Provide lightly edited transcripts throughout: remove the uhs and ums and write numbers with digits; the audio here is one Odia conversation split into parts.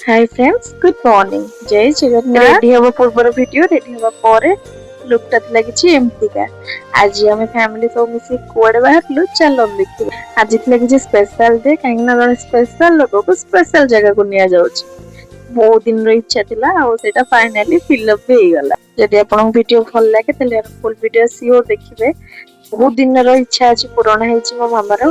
ହାଇ ଫ୍ରେଣ୍ଡସ୍, ଗୁଡ୍ ମର୍ଣ୍ଣିଂ, ଜୟ ଜଗନ୍ନାଥ। ରେଡି ହବା ପୂର୍ବର ଭିଡିଓ, ରେଡି ହବା ପରେ ଲୁକ୍ଟା ଥିଲା କିଛି ଏମିତିକା। ଆଜି ଆମେ ଫ୍ୟାମିଲି ସବୁ ମିଶିକି କୁଆଡେ ବାହାରିଲୁ, ଚାଲନ୍ତୁ ଦେଖିବା। ଆଜି ଥିଲା କିଛି ସ୍ପେଶାଲ ଡେ, କାହିଁକି ନା ଜଣେ ସ୍ପେଶାଲ ଲୋକକୁ ସ୍ପେଶାଲ ଜାଗାକୁ ନିଆଯାଉଛି। ବହୁତ ଦିନର ଇଚ୍ଛା ଥିଲା ଆଉ ସେଇଟା ଫାଇନାଲି ଫିଲ୍ଅପ୍ ବି ହେଇଗଲା। ଯଦି ଆପଣଙ୍କୁ ଭିଡିଓ ଭଲ ଲାଗେ, ତାହେଲେ ଫୁଲ୍ ଭିଡିଓ ସିଓର ଦେଖିବେ। ବହୁତ ଦିନର ଇଚ୍ଛା ଅଛି ପୂରଣ ହେଇଛି ମୋ ମାମାର।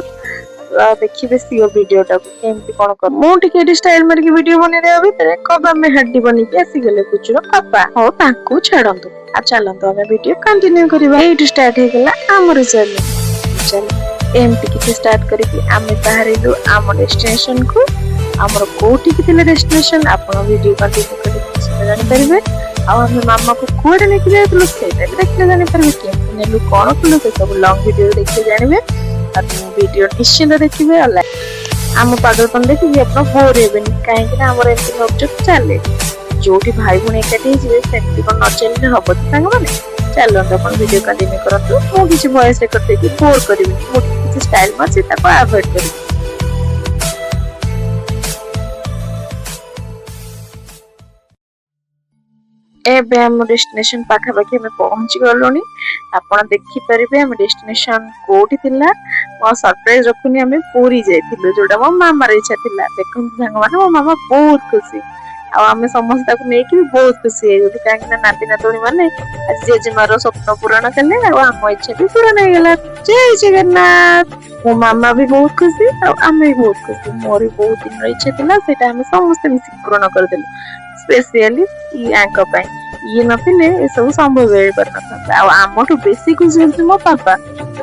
ଦେଖିବେ ସିଓର ଭିଡିଓଟାକୁ, କେମିତି କଣ କର। ମୁଁ ଟିକେ ଏଠି ଷ୍ଟାଇଲ ମାରିକି ଭିଡିଓ ବନେଇଦେବା ଭିତରେ କବାମେ ହାଡି ବନେଇକି ଆସିଗଲେ କୁଚୁର ପାପା। ହଉ, ତାଙ୍କୁ ଛାଡନ୍ତୁ ଆଉ ଚାଲନ୍ତୁ ଆମେ ଭିଡିଓ କଣ୍ଟିନ୍ୟୁ କରିବା। ଏଇଠୁ ଷ୍ଟାର୍ଟ ହେଇଗଲା ଆମର ଜର୍ଣ୍ଣି। ଚାଲ, ଏମିତି କିଛି ଷ୍ଟାର୍ଟ କରିକି ଆମେ ବାହାରିଲୁ ଆମ ଡେଷ୍ଟିନେସନ କୁ। ଆମର କୋଉଠିକି ଥିଲା ଡେଷ୍ଟିନେସନ, ଆପଣ ଭିଡିଓ କଣ୍ଟିନ୍ୟୁ କରିକି ନିଶ୍ଚିତ ଜାଣିପାରିବେ। ଆଉ ଆମେ ମାମାକୁ କୁଆଡେ ନେଇକି ଯାଇଥିଲୁ, ସେଇଟା ବି ଦେଖିଲେ ଜାଣିପାରିବେ। କେମିତି ନେଲୁ, କଣ କଲୁ, ସେ ସବୁ ଲଙ୍ଗ ଭିଡିଓ ଦେଖିଲେ ଜାଣିବେ। ଆଉ ଭିଡିଓ ନିଶ୍ଚିନ୍ତ ଦେଖିବେ ଆଉ ଲାଇକ୍। ଆମ ପାଗଳପଣ ଦେଖିକି ଆପଣ ବୋର୍ ହେବେନି, କାହିଁକି ନା ଆମର ଏମିତି ନୋକଝୋକ ଚାଲେ। ଯୋଉଠି ଭାଇ ଭଉଣୀ ଏକାଠି ହେଇଯିବେ, ସେମିତି କଣ ନ ଚାଲିଲେ ହବ କି ସାଙ୍ଗମାନେ? ଚାଲନ୍ତୁ, ଆପଣ ଭିଡିଓ କଣ୍ଟିନ୍ୟୁ କରନ୍ତୁ। ମୁଁ କିଛି ଭଏସ ରେକର୍ଡ ଦେଇକି ବୋର୍ କରିବିନି। ମୁଁ କିଛି ଷ୍ଟାଇଲ ମାରୁଛି, ତାକୁ ଆଭଏଡ କରିବି। ଏବେ ଆମ ଡେଷ୍ଟିନେସନ ପାଖାପାଖି ଆମେ ପହଞ୍ଚି ଗଲୁଣି। ଆପଣ ଦେଖିପାରିବେ ଆମ ଡେଷ୍ଟିନେସନ କୋଉଠି ଥିଲା। ମୋ ସରପ୍ରାଇଜ ରଖୁନି, ଆମେ ପୁରୀ ଯାଇଥିଲୁ, ଯୋଉଟା ମୋ ମାମାର ଇଚ୍ଛା ଥିଲା। ଦେଖନ୍ତୁ ସାଙ୍ଗମାନେ, ମୋ ମାମା ବହୁତ ଖୁସି ଆଉ ଆମେ ସମସ୍ତେ ତାକୁ ନେଇକି ବି ବହୁତ ଖୁସି ହେଇଗଲୁ, କାହିଁକି ନା ନାତି ନାତୁଣୀ ମାନେ ଆଜି ଜେଜେମାର ସ୍ୱପ୍ନ ପୂରଣ କଲେ ଆଉ ଆମ ଇଚ୍ଛା ବି ପୂରଣ ହେଇଗଲା। ଜୟ ଜଗନ୍ନାଥ। ମୋ ମାମା ବି ବହୁତ ଖୁସି ଆଉ ଆମେ ବି ବହୁତ ଖୁସି। ମୋର ବି ବହୁତ ଦିନର ଇଚ୍ଛା ଥିଲା, ସେଇଟା ଆମେ ସମସ୍ତେ ମିଶିକି ପୂରଣ କରିଦେଲୁ, ସ୍ପେସିଆଲି ୟାଙ୍କ ପାଇଁ। ଇଏ ନଥିଲେ ଏସବୁ ସମ୍ଭବ ହେଇପାରିନଥାନ୍ତା। ଆଉ ଆମଠୁ ବେଶୀ ଖୁସି ହଉଛି ମୋ ପାପା।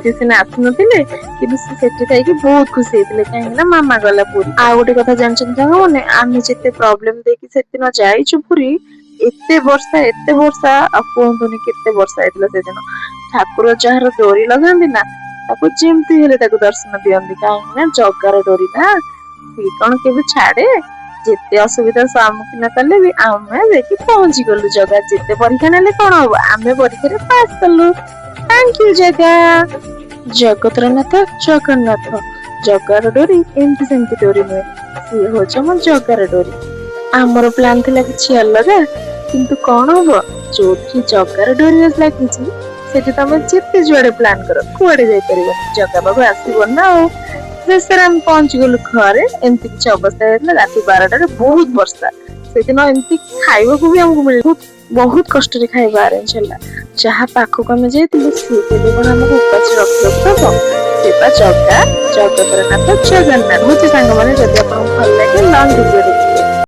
ସେ ସିନା ଆସିନଥିଲେ, କିନ୍ତୁ ସେ ସେଠି ଥାଇକି ବହୁତ ଖୁସି ହେଇଥିଲେ, କାହିଁକି ନା ମାମା ଗଲା ପୁରୀ। ଆଉ ଗୋଟେ କଥା ଜାଣିଛନ୍ତି ସାଙ୍ଗମାନେ, ଆମେ ଯେତେ ପ୍ରୋବ୍ଲେମ ଦେଇକି ସେଦିନ ଯାଇଛୁ ପୁରୀ, ଏତେ ବର୍ଷା, ଏତେ ବର୍ଷା, ଆଉ କୁହନ୍ତୁନି କେତେ ବର୍ଷା ହେଇଥିଲା ସେଦିନ। ଠାକୁର ଯାହାର ଡୋରି ଲଗାନ୍ତି ନା, ତାକୁ ଯେମିତି ହେଲେ ତାକୁ ଦର୍ଶନ ଦିଅନ୍ତି, କାହିଁକି ନା ଜଗାର ଡୋରି ନା, ସିଏ କଣ କେବେ ଛାଡେ? ଯେତେ ଅସୁବିଧାର ସମ୍ମୁଖୀନ କଲେ ବି ଆମେ ଯାଇକି ପହଞ୍ଚି ଗଲୁ। ଜଗା ଯେତେ ପରୀକ୍ଷା ନେଲେ କଣ ହବ, ଆମେ ପରୀକ୍ଷାରେ ପାସ୍ କଲୁ। Thank you Jaga, ଜଗତର ନାଥ ଜଗନ୍ନାଥ। ଜଗାର ଡୋରି ଏମିତି ସେମିତି ଡୋରି ନୁହେଁ, ସିଏ ହଉଛି ଆମ ଜଗାର ଡୋରି। ଆମର ପ୍ଲାନ୍ ଥିଲା କିଛି ଅଲଗା, କିନ୍ତୁ କଣ ହବ, ଯୋଉଠି ଜଗାର ଡୋରି ଲାଗିଛି, ସେଠି ତମେ ଯେତେ ଯୁଆଡେ ପ୍ଲାନ୍ କର, କୁଆଡେ ଯାଇପାରିବନି। ଜଗା ପାଖକୁ ଆସିବ ନା। ଆଉ ଶେଷରେ ଆମେ ପହଞ୍ଚି ଗଲୁ ଘରେ। ଏମିତି କିଛି ଅବସ୍ଥା ହେଇଥିଲା ରାତି 12ଟାରେ, ବହୁତ ବର୍ଷା ସେଦିନ। ଏମିତି ଖାଇବାକୁ ବି ଆମକୁ ମିଳିଲା, ବହୁତ ବହୁତ କଷ୍ଟରେ ଖାଇବା ଆରେଞ୍ଜ ହେଲା। ଯାହା ପାଖକୁ ଆମେ ଯାଇଥିଲୁ, ସିଏ କେବେ କଣ ଆମକୁ ଉପାସ ରଖିବାକୁ ଦବ? ସେ ପା ଜଗା, ଜଗତର ନାଥ ଜଗନ୍ନାଥ। ହଉଛି ସାଙ୍ଗମାନେ, ଯଦି ଆପଣଙ୍କୁ ଭଲ ଲାଗେ, ଲଙ୍ଗ ଭିଡିଓ ଦେଖିବେ।